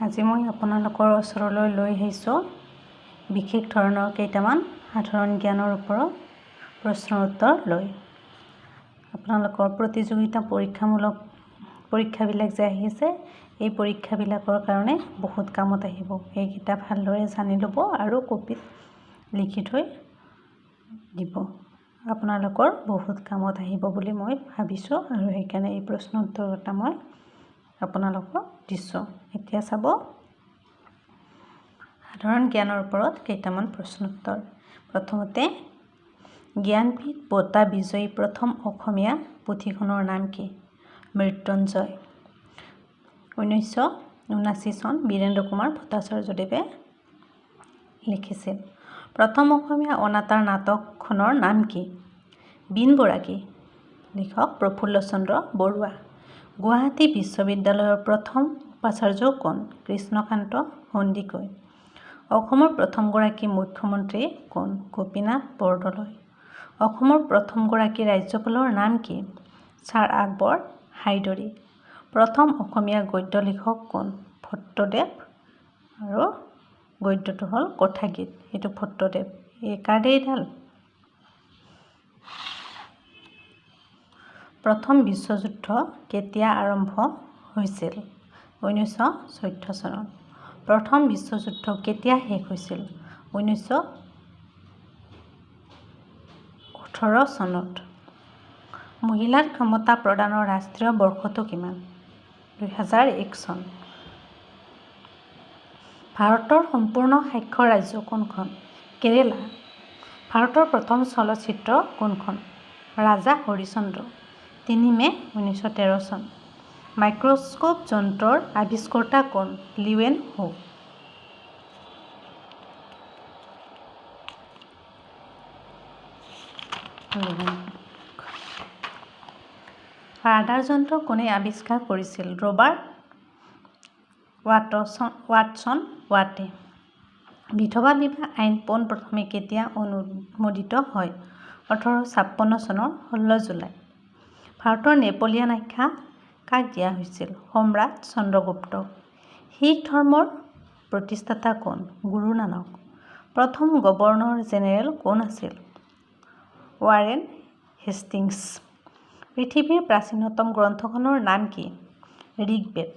আজি মই আপোনালোকৰ ওচৰলৈ লৈ আহিছোঁ বিশেষ ধৰণৰ কেইটামান সাধাৰণ জ্ঞানৰ ওপৰত প্ৰশ্নৰ উত্তৰ লৈ। আপোনালোকৰ প্ৰতিযোগিতা পৰীক্ষামূলক পৰীক্ষাবিলাক যে আহিছে, এই পৰীক্ষাবিলাকৰ কাৰণে বহুত কামত আহিব। এইকেইটা ভালদৰে জানি ল'ব আৰু কপিত লিখি থৈ দিব। আপোনালোকৰ বহুত কামত আহিব বুলি মই ভাবিছোঁ আৰু সেইকাৰণে এই প্ৰশ্ন উত্তৰ এটা মই আপোনালোকক দিছোঁ। এতিয়া চাব, সাধাৰণ জ্ঞানৰ ওপৰত কেইটামান প্ৰশ্ন উত্তৰ। প্ৰথমতে, জ্ঞানপীঠ বঁটা বিজয়ী প্ৰথম অসমীয়া পুথিখনৰ নাম কি? মৃত্যুঞ্জয়। 1979 চন, বীৰেন্দ্ৰ কুমাৰ ভট্টাচাৰ্যদেৱে লিখিছিল। প্ৰথম অসমীয়া অনাতাঁৰ নাটকখনৰ নাম কি? বীণ বৰাগী। লিখক প্ৰফুল্ল চন্দ্ৰ বৰুৱা। গুৱাহাটী বিশ্ববিদ্যালয়ৰ প্ৰথম উপাচাৰ্য কোন? কৃষ্ণকান্ত সন্দিকৈ। অসমৰ প্ৰথমগৰাকী মুখ্যমন্ত্ৰী কোন? গোপীনাথ বৰদলৈ। অসমৰ প্ৰথমগৰাকী ৰাজ্যপালৰ নাম কি? ছাৰ আকবৰ হায়দৰী। প্ৰথম অসমীয়া গদ্য লিখক কোন? ভট্টদেৱ। আৰু গদ্যটো হ'ল কথাগীত, এইটো ভট্টদেৱ। এই কাৰ এইডাল। প্ৰথম বিশ্বযুদ্ধ কেতিয়া আৰম্ভ হৈছিল? 1914 চনত। প্ৰথম বিশ্বযুদ্ধ কেতিয়া শেষ হৈছিল? 1918 চনত। মহিলাৰ ক্ষমতা প্ৰদানৰ ৰাষ্ট্ৰীয় বৰ্ষটো কিমান? 2001 চন। ভাৰতৰ সম্পূৰ্ণ সাক্ষৰ ৰাজ্য কোনখন? কেৰেলা। ভাৰতৰ প্ৰথম চলচ্চিত্ৰ কোনখন? ৰাজা হৰিশ্চন্দ্ৰ, 3 মে' 1913 চন। মাইক্ৰস্কোপ যন্ত্ৰৰ আৱিষ্কৰ্তা কোন? লিৱেন হুক। ৰাডাৰ যন্ত্ৰ কোনে আৱিষ্কাৰ কৰিছিল? ৰবাৰ্ট ৱাটছন ৱাটে। বিধৱা বিবাহ আইন পোনপ্ৰথমে কেতিয়া অনুমোদিত হয়? 1856 চনৰ 16 জুলাই। ভাৰতৰ নেপোলিয়ন আখ্যা কাক দিয়া হৈছিল? সম্ৰাট চন্দ্ৰগুপ্তক। শিখ ধৰ্মৰ প্ৰতিষ্ঠাতা কোন? গুৰু নানক। প্ৰথম গৱৰ্ণৰ জেনেৰেল কোন আছিল? Warren Hastings. পৃথিৱীৰ প্ৰাচীনতম গ্ৰন্থখনৰ নাম কি? ঋগ্বেদ।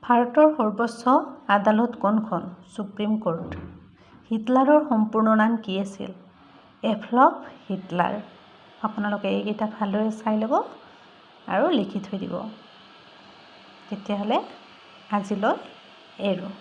ভাৰতৰ সৰ্বোচ্চ আদালত কোনখন? Supreme court. হিটলাৰৰ সম্পূৰ্ণ নাম কি আছিল? Adolf Hitler. আপোনালোকে এইকেইটা ভালদৰে চাই ল'ব আৰু লিখি থৈ দিব। তেতিয়াহ'লে আজিলৈ এৰোঁ।